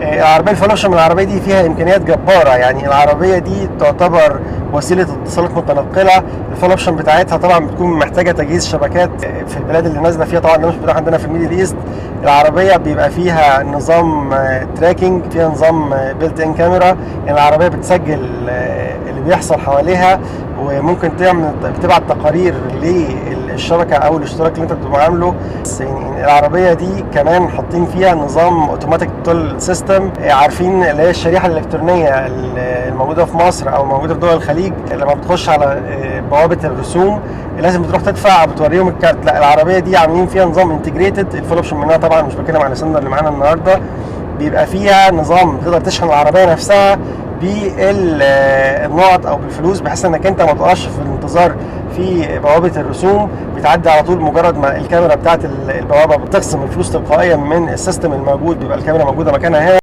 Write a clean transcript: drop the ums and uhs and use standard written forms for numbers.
العربية ال full option من العربية دي فيها امكانيات جباره. يعني العربية دي تعتبر وسيلة اتصالات متنقله. ال full option بتاعتها طبعا بتكون محتاجه تجهيز شبكات في البلاد اللي نازله فيها، طبعا ده مش متاح عندنا في ال Middle East. العربية بيبقى فيها نظام tracking، فيها نظام built in camera، يعني العربية بتسجل اللي بيحصل حواليها، وممكن تعمل بتبعت تقارير للشبكه او الاشتراك اللي انت بتبقى عامله. بس يعني العربية دي كمان حاطين فيها نظام automatic toll system. عارفين اللي هي الشريحة الالكترونية الموجودة في مصر او موجودة في دول الخليج، لما بتخش على بوابه الرسوم لازم بتروح تدفع، بتوريهم الكارت. لا، العربية دي عاملين فيها نظام integrated، ال full option منها طبعا، مش بتكلم على الستاندر اللي معانا النهارده. بيبقى فيها نظام تقدر تشحن العربية نفسها بالنقط او بالفلوس، بحيث انك انت ما تقفش في الانتظار في بوابه الرسوم، بتعدي على طول مجرد ما الكاميرا بتاعت البوابة بتخصم الفلوس تلقائيا من ال system الموجود، بيبقى الكاميرا موجودة مكانها هنا.